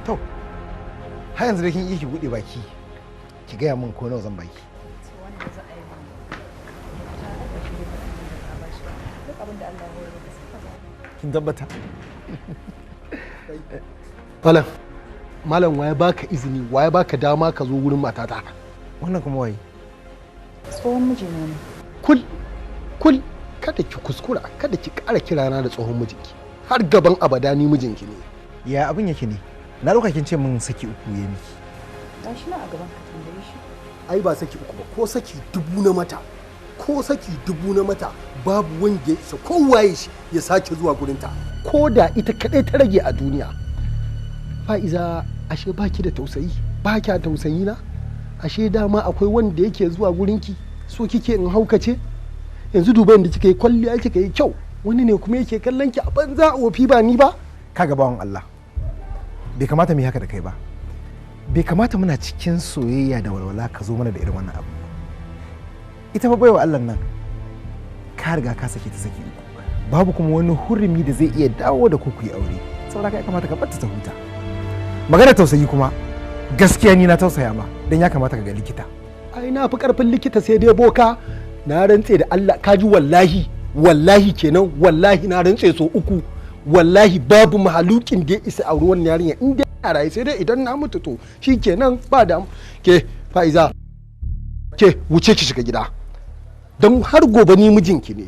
To, har yanzu da kin iya ki buɗe baki ki gaya min ko nawa zan baki. Wannan za a yi min ta aika shi da a bashi duk abin da Allah ya hore maka sai ka ba. Kin tabbata? Malam, malam, waye baka izini, waye baka dama ka zo wurin matata? Wannan kuma waye? Tsohon mijina ne. Kul, kul, kada ki kuskura, kada ki ƙara kirana da tsohon mijinki. Har gaban abada ni mijinki ne. Ya abin yake ne? Na ɗauka kin ce min saki uku ya miki. Gashi nan a gaban ka, tambaye shi. Ai ba saki uku ba, ko saki dubu na mata. Ko saki dubu na mata, babu wanda ya isa kowaye shi ya sake zuwa gurinta. Ko da ita kaɗai ta rage a duniya. Fa'iza, ashe baki da tausayi, ba kya tausayi na? Ashe dama akwai wanda yake zuwa gurinki, so kike in haukace? Yanzu duba yadda kika yi kwalliya, kika yi kyau, wani ne kuma yake kallon ki a banza a wofi ba ni ba? Kaga bawan Allah, bai kamata mu yi haka da kai ba. Bai kamata muna cikin soyayya da walwala ka zo mana da irin wannan abu. Ita fa baiwa Allah nan, ka riga ka sake ta saki uku, babu kuma wani hurumi da zai iya dawo da ku ku yi aure. Saboda haka ya kamata ka barta ta huta. Magana tausayi kuma, gaskiya ni na tausaya ma, don ya kamata ka ga likita. Ai na fi karfin likita, sai dai boka. Na rantse da Allah, ka ji, wallahi wallahi kenan, wallahi na rantse so uku, wallahi babu mahalukin da ya isa auri wannan yarinya in dai a raye, sai dai idan na mutu. To shikenan, ba da ke. Fa'iza, ke wuce ki shiga gida, don har gobe ni mijinki ne,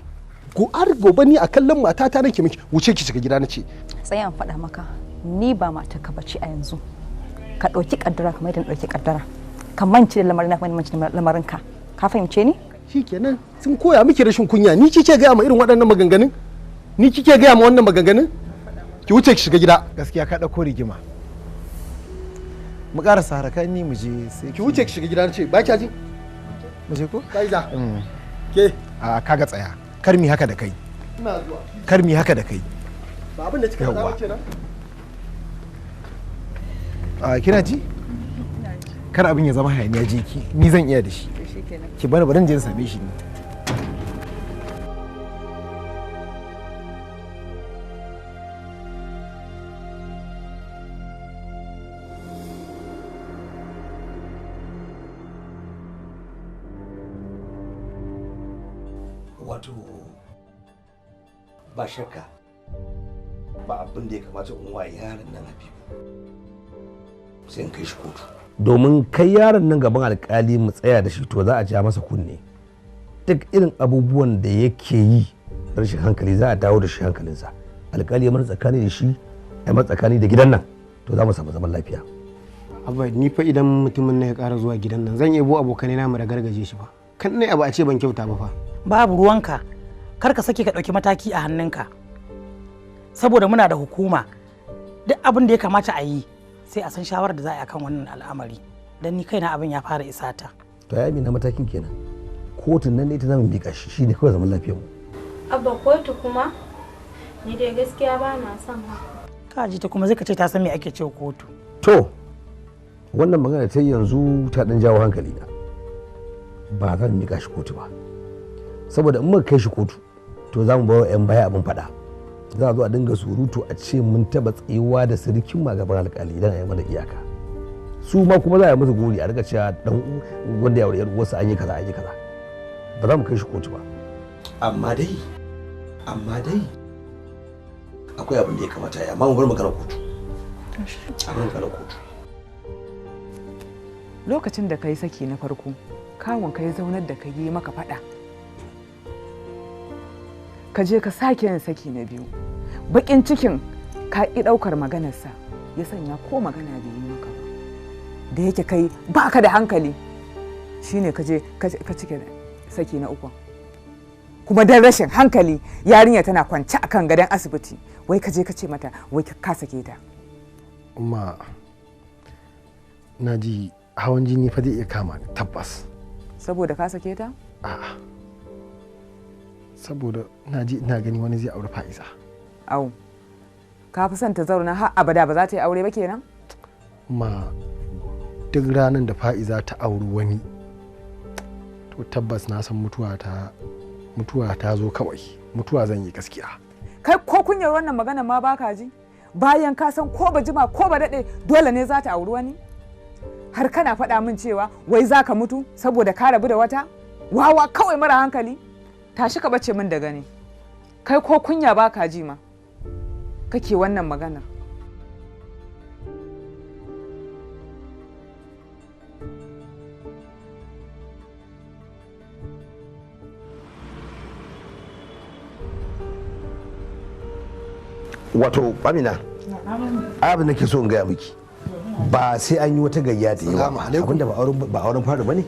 ko har gobe ni a kallon matata nake miki. Wuce ki shiga gida nace. Tsaya in faɗa maka, ni ba matarka bace a yanzu. Ka ɗauki kaddara kamar yadda na ɗauki kaddara. Ka mance da lamarin kamar yadda mance da lamarinka. Ka fahimce ni? Shikenan, sun koya miki rashin kunya. Ni kike gaya ma irin waɗannan maganganun? Ni kike gaya ma wannan maganganun? Ki wuce ki shiga gida. Gaskiya ka ɗauko rigima. Mu ƙarasa harakan ni mu je sai ki wuce ki shiga gida nace, ba kya ji? Mu je ko? Fa'iza, ke. A kaga, tsaya, kar mi haka da kai. Ina zuwa. Kar mi haka da kai. Ba abin da kika faɗa ba Yawwa. kenan. A kina ji, kar abin ya zama hayaniya. Je ki, ni zan iya da shi. Ki bani, bari in je in same shi ni. Wato ba shakka ba abin da ya kamata in wa yaron nan Habibu sai in kai shi kotu, domin kai yaron nan gaban alkali mu tsaya da shi, to za a ja masa kunne. Duk irin abubuwan da yake yi na rashin hankali za a dawo da shi hankalinsa. Alkali ya mana tsakani da shi, ya mana tsakani da gidan nan, to za mu samu zaman lafiya. Abba, ni fa idan mutumin na ya ƙara zuwa gidan nan, zan yabo abokanai na mu da gargaje shi ba. Kan ne abu a ce ban kyauta ba fa. Babu ruwanka, kar ka sake ka ɗauki mataki a hannunka, saboda muna da hukuma. Duk abin da ya kamata a yi sai a san shawarar da za a yi akan wannan al'amari, don ni kaina abin ya fara isata. To ya na matakin kenan, kotun nan ne ita zamu miƙa shi, shine kawai zaman lafiyar mu. Abba, kotu kuma? Ni dai gaskiya ba na son haka. Ka ji ta kuma zai ka ce ta san me ake cewa kotu. To, wannan magana ta yanzu ta dan jawo hankali na. Ba zan miƙa shi kotu ba, saboda in muka kai shi kotu, to za mu ba wa 'yan baya abin faɗa. Za a zo a dinga surutu a ce mun taɓa tsayuwa da sirikin ma gaban alƙali idan a yi mana iyaka. Su ma kuma za a yi musu gori, a riga cewa dan wanda ya aure yar uwarsa an yi kaza, an yi kaza. Ba za mu kai shi kotu ba, amma dai akwai abin da ya kamata ya, amma mu bar magana kotu, a bar magana kotu. Lokacin da ka yi saki na farko, kawun ka ya zaunar da ka yi maka faɗa. Ka je ka sake yin saki na biyu, baƙin cikin ka ƙi ɗaukar maganarsa ya sanya ko magana bai yi maka ba. Da yake kai ba ka da hankali, shine ka je ka cike saki na uku. Kuma dan rashin hankali, yarinya tana kwance akan gadon asibiti, wai ka je ka ce mata wai ka sake ta. Umma, na ji hawan jini fa zai iya kama ni tabbas. Saboda ka sake ta? A'a, saboda ina ji ina gani wani zai auri Fa'iza. Au, ka fi son ta zauna har abada ba za ta yi aure ba kenan? Ma, duk ranar da Fa'iza ta auri wani, to tabbas na san mutuwa ta zo kawai, mutuwa zan yi gaskiya. Kai, ko kunyar wannan magana ma baka ji? Bayan ka san ko ba jima ko ba daɗe dole ne za ta auri wani? Har kana faɗa min cewa wai za ka mutu saboda ka rabu da wata? Wawa kawai mara hankali. Tashi ka bace min da gani. Kai ko kunya ba ka ji ma. Kake wannan maganar. Wato Amina, abin da ke so in gaya miki, ba sai an yi wata gayya da yawa, abinda ba auren, ba auren fari bane.